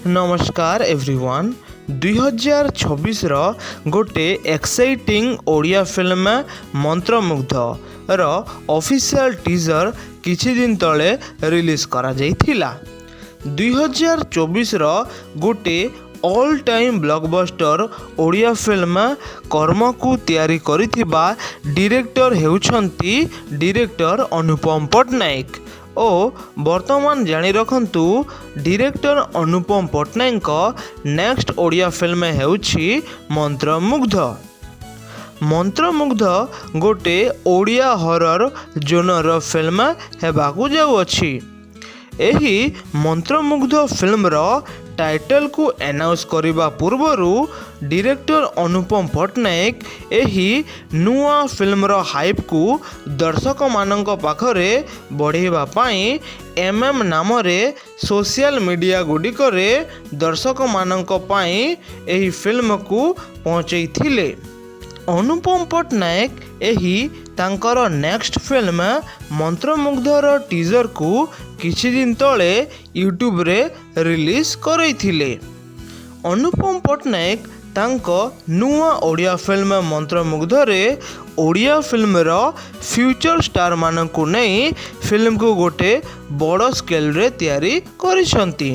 ନମସ୍କାର ଏଭ୍ରିୱାନ୍। 2026ର ଗୋଟେ ଏକ୍ସାଇଟିଂ ଓଡ଼ିଆ ଫିଲ୍ମ ମନ୍ତ୍ରମୁଗ୍ଧର ଅଫିସିଆଲ ଟିଜର କିଛି ଦିନ ତଳେ ରିଲିଜ୍ କରାଯାଇଥିଲା। 2024ର ଗୋଟେ all time blockbuster Odia film କର୍ମକୁ ତିଆରି କରିଥିବା ଡିରେକ୍ଟର ହେଉଛନ୍ତି ଡିରେକ୍ଟର ଅନୁପମ ପଟ୍ଟନାୟକ। ଓ ବର୍ତ୍ତମାନ ଜାଣି ରଖନ୍ତୁ, ଡିରେକ୍ଟର ଅନୁପମ ପଟ୍ଟନାୟକଙ୍କ ନେକ୍ସଟ ଓଡ଼ିଆ ଫିଲ୍ମ ହେଉଛି ମନ୍ତ୍ରମୁଗ୍ଧ। ମନ୍ତ୍ରମୁଗ୍ଧ ଗୋଟେ ଓଡ଼ିଆ ହରର ଜୋନର ଫିଲ୍ମ ହେବାକୁ ଯାଉଅଛି। ଏହି ମନ୍ତ୍ରମୁଗ୍ଧ ଫିଲ୍ମର ଟାଇଟଲକୁ ଆନାଉନ୍ସ କରିବା ପୂର୍ବରୁ ଡିରେକ୍ଟର ଅନୁପମ ପଟ୍ଟନାୟକ ଏହି ନୂଆ ଫିଲ୍ମର ହାଇପ୍କୁ ଦର୍ଶକମାନଙ୍କ ପାଖରେ ବଢ଼େଇବା ପାଇଁ ଏମ୍ ଏମ୍ ନାମରେ ସୋସିଆଲ ମିଡ଼ିଆ ଗୁଡ଼ିକରେ ଦର୍ଶକମାନଙ୍କ ପାଇଁ ଏହି ଫିଲ୍ମକୁ ପହଞ୍ଚେଇଥିଲେ। ଅନୁପମ ପଟ୍ଟନାୟକ ଏହି ତାଙ୍କର ନେକ୍ସଟ ଫିଲ୍ମ ମନ୍ତ୍ରମୁଗ୍ଧର ଟିଜରକୁ କିଛି ଦିନ ତଳେ ୟୁଟ୍ୟୁବରେ ରିଲିଜ୍ କରେଇଥିଲେ। ଅନୁପମ ପଟ୍ଟନାୟକ ତାଙ୍କ ନୂଆ ଓଡ଼ିଆ ଫିଲ୍ମ ମନ୍ତ୍ରମୁଗ୍ଧରେ ଓଡ଼ିଆ ଫିଲ୍ମର ଫ୍ୟୁଚର ଷ୍ଟାରମାନଙ୍କୁ ନେଇ ଫିଲ୍ମକୁ ଗୋଟେ ବଡ଼ ସ୍କେଲରେ ତିଆରି କରିଛନ୍ତି।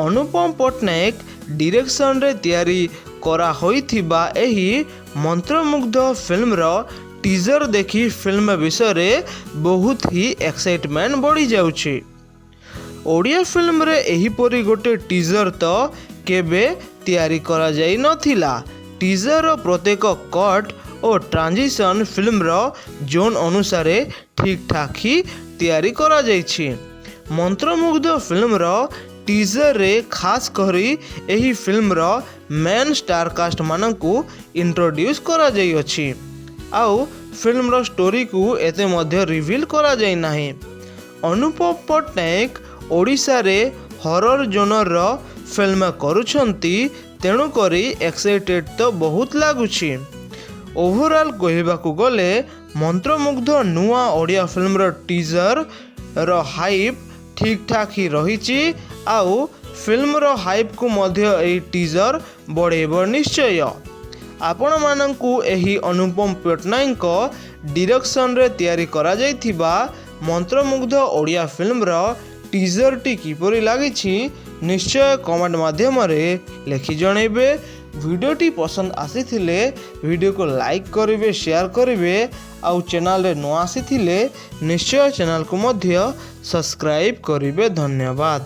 ଅନୁପମ ପଟ୍ଟନାୟକ ଡିରେକ୍ସନରେ ତିଆରି କରାହୋଇଥିବା ଏହି ମନ୍ତ୍ରମୁଗ୍ଧ ଫିଲ୍ମର ଟିଜର ଦେଖି ଫିଲ୍ମ ବିଷୟରେ ବହୁତ ହି ଏକ୍ସାଇଟମେଣ୍ଟ ବଢ଼ିଯାଉଛି। ଓଡ଼ିଆ ଫିଲ୍ମରେ ଏହିପରି ଗୋଟେ ଟିଜର ତ କେବେ ତିଆରି କରାଯାଇ ନଥିଲା। ଟିଜରର ପ୍ରତ୍ୟେକ କଟ୍ ଓ ଟ୍ରାଞ୍ଜିସନ୍ ଫିଲ୍ମର ଜୋନ୍ ଅନୁସାରେ ଠିକ୍ ଠାକ୍ ହିଁ ତିଆରି କରାଯାଇଛି। ମନ୍ତ୍ରମୁଗ୍ଧ ଫିଲ୍ମର ଟିଜରରେ ଖାସ୍ କରି ଏହି ଫିଲ୍ମର ମେନ୍ ଷ୍ଟାରକାଷ୍ଟମାନଙ୍କୁ ଇଣ୍ଟ୍ରୋଡ୍ୟୁସ୍ କରାଯାଇଅଛି ଆଉ ଫିଲ୍ମର ଷ୍ଟୋରିକୁ ଏତେ ମଧ୍ୟ ରିଭିଲ୍ କରାଯାଇ ନାହିଁ। ଅନୁପମ ପଟ୍ଟନାୟକ ଓଡ଼ିଶାରେ ହରର ଜୋନର ଫିଲ୍ମ କରୁଛନ୍ତି, ତେଣୁକରି ଏକ୍ସାଇଟେଡ଼ ତ ବହୁତ ଲାଗୁଛି। ଓଭରଅଲ୍ କହିବାକୁ ଗଲେ ମନ୍ତ୍ରମୁଗ୍ଧ ନୂଆ ଓଡ଼ିଆ ଫିଲ୍ମର ଟିଜରର ହାଇପ୍ ଠିକ୍ ଠାକ୍ ହିଁ ରହିଛି ଆଉ ଫିଲ୍ମର ହାଇପ୍କୁ ମଧ୍ୟ ଏହି ଟିଜର ବଢ଼େଇବ ନିଶ୍ଚୟ। ଆପଣମାନଙ୍କୁ ଏହି ଅନୁପମ ପଟ୍ଟନାୟକଙ୍କ ଡିରେକ୍ସନରେ ତିଆରି କରାଯାଇଥିବା ମନ୍ତ୍ରମୁଗ୍ଧ ଓଡ଼ିଆ ଫିଲ୍ମର ଟିଜରଟି କିପରି ଲାଗିଛି, ନିଶ୍ଚୟ କମେଣ୍ଟ ମାଧ୍ୟମରେ ଲେଖି ଜଣାଇବେ। ଭିଡ଼ିଓଟି ପସନ୍ଦ ଆସିଥିଲେ ଭିଡ଼ିଓକୁ ଲାଇକ୍ କରିବେ, ସେୟାର କରିବେ ଆଉ ଚ୍ୟାନେଲରେ ନୂଆ ଆସିଥିଲେ ନିଶ୍ଚୟ ଚ୍ୟାନେଲକୁ ମଧ୍ୟ ସବସ୍କ୍ରାଇବ୍ କରିବେ। ଧନ୍ୟବାଦ।